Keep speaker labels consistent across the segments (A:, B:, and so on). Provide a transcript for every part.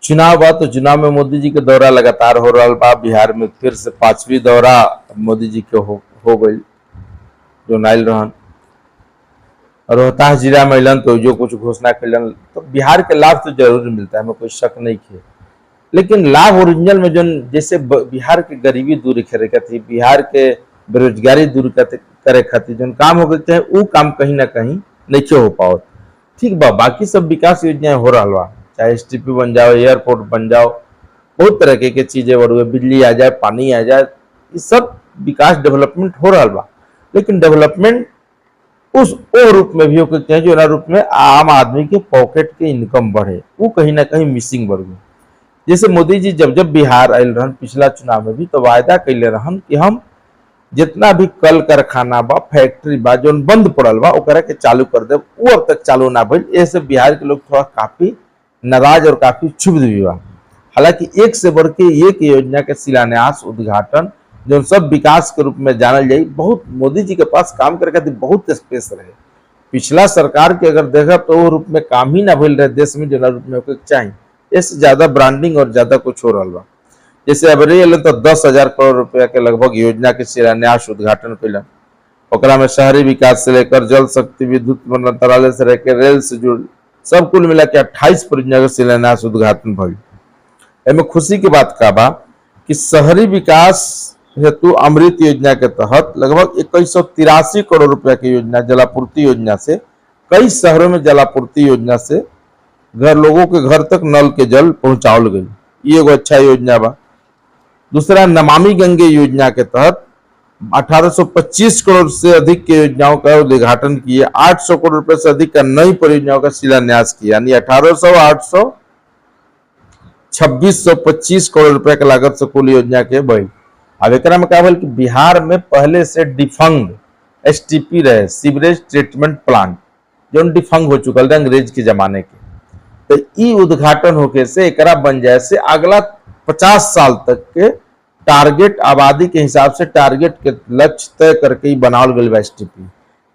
A: चुनाव बा तो चुनाव में मोदी जी के दौरा लगातार हो रहा बा। बिहार में फिर से पांचवी दौरा मोदी जी के हो गई जो नाइल रहन। रोहतास जिला में अलन तो जो कुछ घोषणा कैलन, तो बिहार के लाभ तो जरूर मिलता है, हमें कोई शक नहीं है। लेकिन लाभ ओरिजिनल में जो जैसे बिहार के गरीबी दूर करे खातिर, बिहार के बेरोजगारी दूर करे खातिर जो काम हो गए हैं, वो काम कहीं ना कहीं नहीं हो पाओ। ठीक बा, बाकी सब विकास योजनाएं हो रहा बा, चाहे एस बन जाओ, एयरपोर्ट बन जाओ, बहुत तरह के चीजें बढ़ुए, बिजली आ जाए, पानी आ जाए, ये सब विकास डेवलपमेंट हो रहा बा। लेकिन डेवलपमेंट उस ओ रूप में भी होके चाहिए जो ना रूप में आम आदमी के पॉकेट के इनकम बढ़े, वो कहीं ना कहीं मिसिंग बढ़ गई। जैसे मोदी जी जब जब बिहार आयल रहन पिछला चुनाव में भी, तो वायदा कैले रहन कि हम जितना भी कल कारखाना बा, फैक्ट्री बा, जोन बंद पड़ल बा, ओकरा के चालू कर देब। वो अब तक चालू ना भइल। ऐसे बिहार के लोग थोड़ा काफी नाराज और काफी क्षुब्ध भी बा। हालांकि एक से बढ़ के एक योजना के शिलान्यास, उद्घाटन जो सब विकास के रूप में जानल जाई, बहुत मोदी जी के पास काम करे खातिर बहुत स्पेस रहे। पिछला सरकार के अगर देखब तो वो रूप में काम ही ना भइल रहे देश में जो रूप में होके चाहिए। इससे ज्यादा ब्रांडिंग और ज्यादा कुछ हो रहा बा। जैसे अब अलन तो 10,000 करोड़ रुपया के लगभग योजना के शिलान्यास, उद्घाटन कैलन। ओकरा में शहरी विकास से लेकर जल शक्ति, विद्युत मंत्रालय से लेकर रेल से जुड़ सब कुल मिला के 28 परियोजना के शिलान्यास, उद्घाटन भइल। एमे खुशी के बात का बा कि शहरी विकास हेतु अमृत योजना के तहत लगभग 2183 करोड़ रुपया की योजना, जलापूर्ति योजना से कई शहरों में जलापूर्ति योजना से घर लोगों के घर तक नल के जल पहुंचावल गई। ये एगो अच्छा योजना बा। दूसरा, नमामि गंगे योजना के तहत 1825 करोड़ से अधिक के योजनाओं का उद्घाटन किए, 800 करोड़ रुपए से अधिक का नई परियोजनाओं का शिलान्यास किया, यानी 1800, 800, 2625 करोड़ रुपए के लागत से कुल योजना के भइल। अब एकरा में का भइल कि बिहार में पहले से डिफंक्ट एसटीपी रहे, सीवरेज ट्रीटमेंट प्लांट, जो डिफंक्ट हो चुकल रहे अंग्रेज के जमाने के, तो ई उद्घाटन होके से, एकरा बन जाए से अगला 50 साल तक के टारगेट, आबादी के हिसाब से टारगेट के लक्ष्य तय करके ही बनावल गई बा एसटीपी।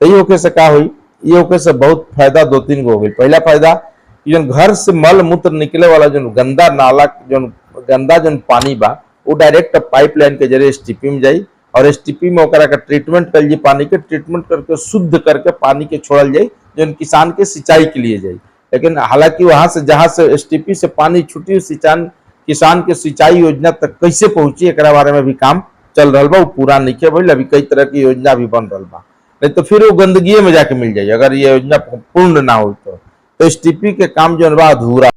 A: तो ई होके से का हुई? ई होके से बहुत फायदा दो तीन गो हो गई। पहला फायदा कि जौन घर से मल मूत्र निकले वाला जो गंदा नाला, जो गंदा जौन पानी बा, वो डायरेक्ट पाइपलाइन के जरिए एसटीपी में जाई और एसटीपी में ओकरा का ट्रीटमेंट कल जाई, पानी के ट्रीटमेंट करके शुद्ध करके पानी के छोड़ल जाई, जौन किसान के सिंचाई के लिए जाई। लेकिन हालांकि वहां से, जहां से एसटीपी से पानी छुटी, सिंचाई किसान के सिंचाई योजना तक कैसे पहुंची, एकरा बारे में भी काम चल रहा बा। वो पूरा नहीं भइल अभी। कई तरह की योजना भी बन रहा बा, नहीं तो फिर वो गंदगी में जाके मिल जाए अगर ये योजना पूर्ण ना हो। तो एसटीपी के काम जो बा अधूरा।